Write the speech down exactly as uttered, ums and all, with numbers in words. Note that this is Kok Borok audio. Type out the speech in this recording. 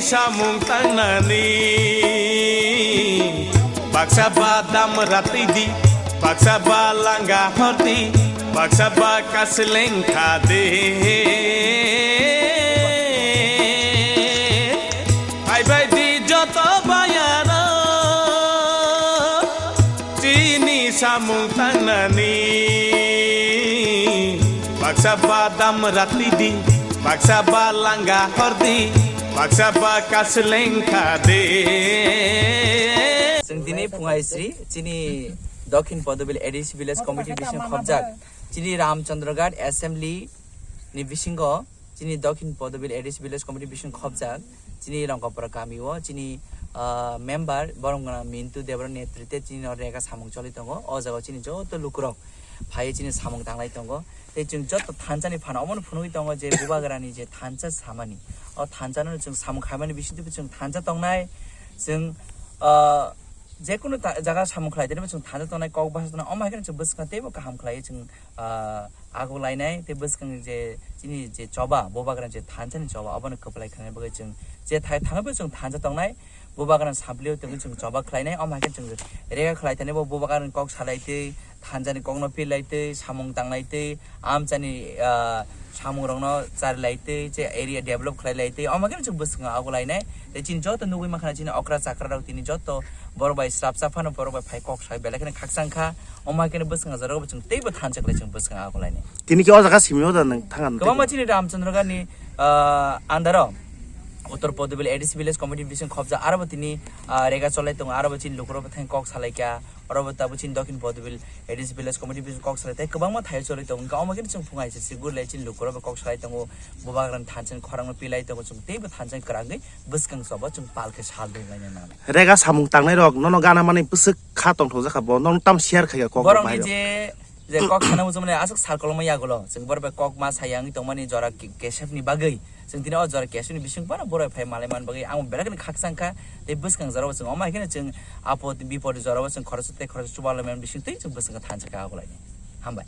Samung tangnani baksa ba damra twidi, baksa ba langa hordi, baksa ba kasleng khade. Phaibai di joto bayaro chini samung tangnani. Baksa ba damra twidi, baksa ba langa hordi, baksa ba kasleng khade. Chwng tini phungai sri chini Dokhin Podobil A D C Village Committee bising khobjak chini Ramchandraghat Assembly ni bisingo chini Dokhin Podobil A D C Village Committee bising khobjak chini Rongkapura kami o chini, ah, member Boromgana Mintu Debra netrite chini no rega samung choli tongo. O jaga chini joto lukurok phai chini samung tanglai tongo. Tei chwng joto thansa ni phano omono phunugwi tongo je Bubagrani je thansa samani, o thansa no chwng samung khaimani bisingtwi chwng thansa tongnai. Chwng, ah, jekunu ta-, jaga samung khlai tei chwng thansa tongnai, kok basa tongnai, omo hai kheno chwng bwskango teibo kaham khlai chwng, ah, ago lainai tei bwskang je chini je choba, Bubagrani je thansa ni choba, obono kwplai khlaina bagwi chwng je thai thangwi chwng thansa tongnai, Bubagrani samplio tongwi chwng choba khlainai, omo hai khe chwng rega khlai thani bo Bubagrani kok salai tei thansa ni kokno pil lai tei samung tang lai tei amchani, ah, samung rokno chari lai tei je area develop khlai lai tei omo hai khe chwng bwskango ago lainai. Tei chini joto nugwi mankha chini okra chakra rok tini joto borok bai srapsa phano borok bai phai kok sai belai kheno khakchang kha. Omo hai kheno bwskango jorao bo chwng teibo thansa khlai chwng bwskango ago lainai. Tini khe o jaga simi o da nwng thang ano tei kwbangma khe? Chini Ramchandraghat ni, ah, under o Uttor Podobil A D C Village Committee bising khobjak aro bo tini, ah, rega cholai tongo, aro bo chini lukurok thang kok salai kha, oro bo tabuk chini Dokhin Podobil A D C Village Committee bising kok salai tei kwbangma thaio cholai tongo. Wngkha omo kheno chwng phungai se sigur lai chini lukurok bo kok salai tongo, Bubagrani thansa ni khorang no pilai tongo, chwng teibo thansa ni kwrangwi bwskang choba chwng pal khe sal dwng laina nangnai. Rega samung tangnai rok nono gana mani bwswk kha tongthok jakha bo, nono tam share khai kha kok borok ni bahai rok. Je, je kok sana muchung mani aswk sal koloma yagulo chwng borok bai kok ma saya wngwi tongmani jora ke-, kesep ni bagwi chwng tini o jora kesep ni bising bono borok phai malai man bagwi ang belai kheno khakchang kha tei bwskang jora o chwng omo hai kheno chwng apod bipod jora o chwng khoroksa tei khoroksa chubalai man bising tei chwng bwskango thansa kha ago lainai. Hambai.